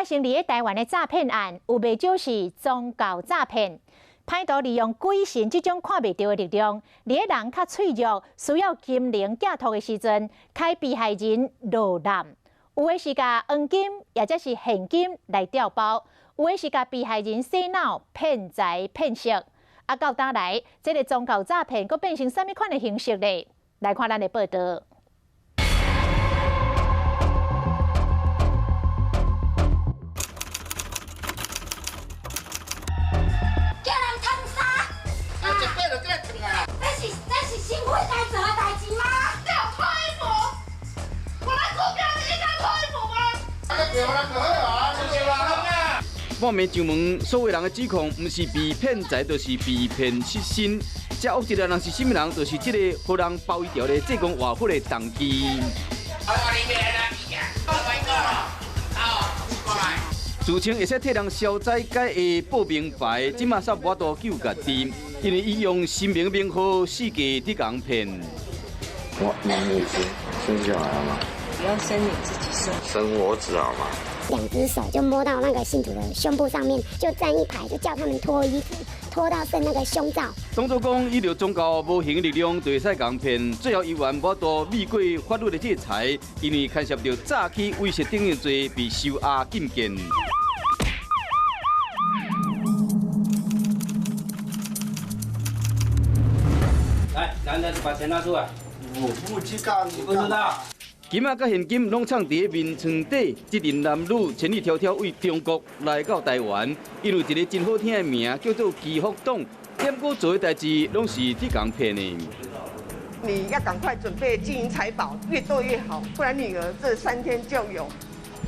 發生佇咧台灣的詐騙案，有袂少是宗教詐騙。歹徒利用鬼神這種看袂著的力量，佇咧人較脆弱、需要心靈寄託的時陣，開被害人落難。有的是共黃金，抑者是現金來調包；有的是共被害人洗腦、騙財騙色。啊，到今來，這个宗教詐騙閣變成啥物款的形式咧？來看咱的報導。叫人燙衫，啊，一擺就叫燙啊！這是新會該做的代誌嗎？你有脫衣服？我來股票，你應該脫衣服嗎？半暝上門，所有人的指控，毋是被騙財，就是被騙失身。這惡一個人是啥物人？就是這個予人包一條的濟公活佛的動機。自稱會使替人消災解厄、報名牌，這馬煞無法度救家己，因為伊用神明名號四界佇共騙。我男女子生小孩嗎？不要生你自己生，生我子好嗎？兩隻手就摸到那個信徒的胸部上面，就站一排，就叫他們脫衣服，脫到剩那個胸罩。當作講伊著宗教無形力量就會使共騙，最後伊原無法度避過法律的制裁，因為牽涉著詐欺、威脅等等罪，被收押禁見。來，男的把錢拿出來。我不知道，你不知道。金仔佮現金攏藏佇眠床底，這陣男女千里迢迢為中國來到台灣，伊有一个真好聽的名，叫做祈福黨。毋過做的代誌攏是佇共騙的。你要趕快準備金銀財寶，越多越好，不然女兒這3天就有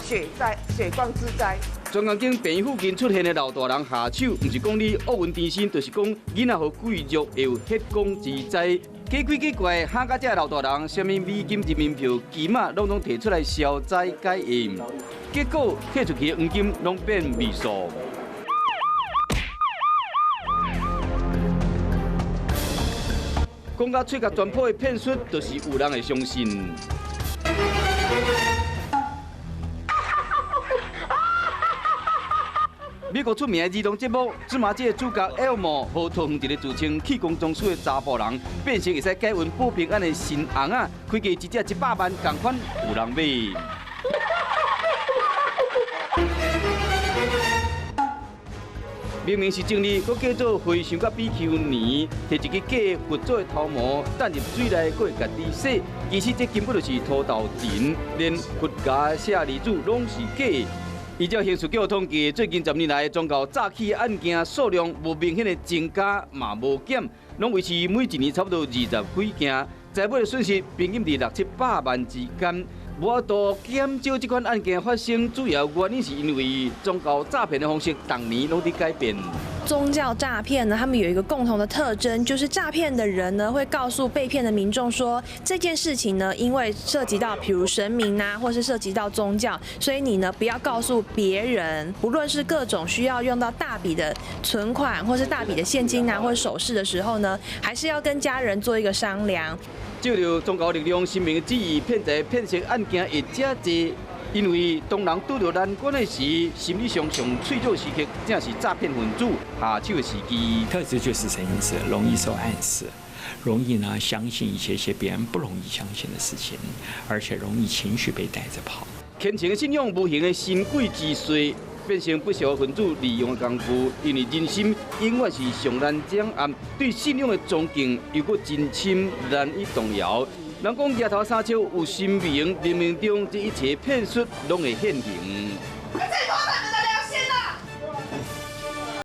血災、血光之災。專工間病院附近出現的老大人下手，毋是講你厄運纏身，就是講囡仔予鬼虐會有血光之災。假鬼假怪，嚇到這老大人，啥物美金、人民幣、金仔，攏總提出來消災解厄，結果提出去的黃金攏變味素。講到喙甲全破的騙術，就是有人會相信。美國出名的兒童節目《芝麻街》的主角艾爾摩，予桃園一个自稱氣功宗師的查埔人，變成會使解運保平安的神尪仔，開價一隻100萬，仝款有人買。明明是正日，閣叫做和尚佮比丘尼，提一支假佛祖的頭毛，擲入水內，閣會家己洗。其實這根本就是塗豆塵，連佛家舍利子攏是假。依照刑事局統計，最近10年來宗教詐欺案件數量無明顯的增加，嘛無減，攏維持每一年差不多20幾件，財物的損失平均佇六七百萬之間。無法度減少這款案件發生，主要原因是因為宗教詐騙的方式逐年攏佇改變。宗教詐騙呢，他們有一個共同的特徵，就是詐騙的人呢會告訴被騙的民眾說，這件事情呢，因為涉及到譬如神明啊，或是涉及到宗教，所以你呢不要告訴別人。不論是各種需要用到大筆的存款，或是大筆的現金啊，或者首飾的時候呢，還是要跟家人做一個商量。借著宗教力量、神明旨意騙財騙色案件會遮濟，因為當人拄著難關的時，心理上上脆弱時刻，正是詐騙分子下手的時機。特質就是神經質，容易受暗示，容易呢相信一些些別人不容易相信的事情，而且容易情緒被帶著跑。虔誠的信仰，無形的神鬼之術，變成不肖分子利用的工具。因為人心永遠是上難掌握，對信仰的崇敬又閣真深，難以動搖。人講額頭三尺有神明，冥冥中這一切騙術攏會現形。這